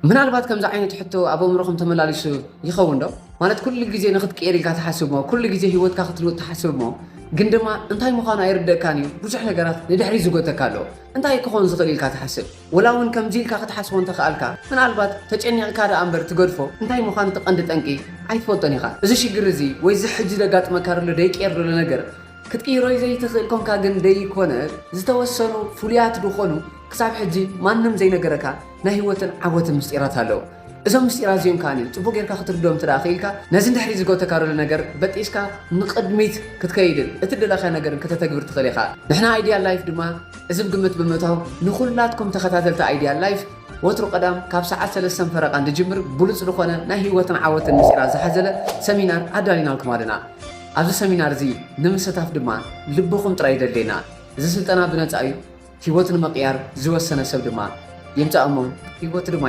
ምናልባት ከምዚ ዓይነት ሕቶ ኣብ ኣእምሮኹም ተመላሊሱ ይኸውን ዶ? ማለት ኩሉ ግዜ ንኽትቅየር ኢልካ ትሓስብ እሞ፣ ኩሉ ግዜ ህይወትካ ክትልውጥ ትሓስብ እሞ፣ ግን ድማ እንታይ ምዃኑ ኣይርደእካን እዩ። ብዙሕ ነገራት ንድሕሪት ዝጎተካ ኣሎ። እንታይ ክኾን ዝኽእል ኢልካ ትሓስብ? ወላ እውን ከምዚ ኢልካ ክትሓስቦ እንተኽኣልካ፣ ምናልባት ተጨኒቕካ ደኣ እምበር ትገድፎ እንታይ ምዃኑ እቲ ቀንዲ ጠንቂ ኣይትፈልጦን ኢኻ። እዚ ሽግር እዚ ወይ እዚ ሕጂ ዘጋጥመካ ዘሎ ደይቅየር ዘሎ ነገር ክትቅይሮ ዘይትኽእል ኮንካ ግን ደይኮነ፣ ዝተወሰኑ ፍሉያት ዝኾኑ ክሳብ ሕጂ ማንም ዘይነገረካ ናይ ህይወትን ዓወትን ምስጢራት ኣለዉ። እዞም ምስጢራት እዚኦም ከኣ ጽቡቕ ጌርካ ክትርድኦም እንተ ደኣ ኽኢልካ፣ ነዚ እንድሕሪ ዝጎተካ ዘሎ ነገር በጢስካ ንቕድሚት ክትከይድን እቲ ደለኻዮ ነገርን ከተተግብር ትኽእል ኢኻ። ንሕና ኣይድያል ላይፍ ድማ እዚ ግምት ብምእታው ንኹላትኩም ተኸታተልቲ ኣይድያል ላይፍ ወትሩ ቀዳም ካብ ሰዓት ሰለስተን ፈረቓን ዝጅምር ብሉጽ ዝኾነ ናይ ህይወትን ዓወትን ምስጢራት ዝሓዘለ ሰሚናር ኣዳሊናልኩም ኣለና። ኣብዚ ሰሚናር እዚ ንምስታፍ ድማ ልብኹም ጥራይ የድልየና። እዚ ስልጠና ብነጻ እዩ። ህይወት ንምቕያር ዝወሰነ ሰብ ድማ ይምጻእ እሞ ህይወት ድማ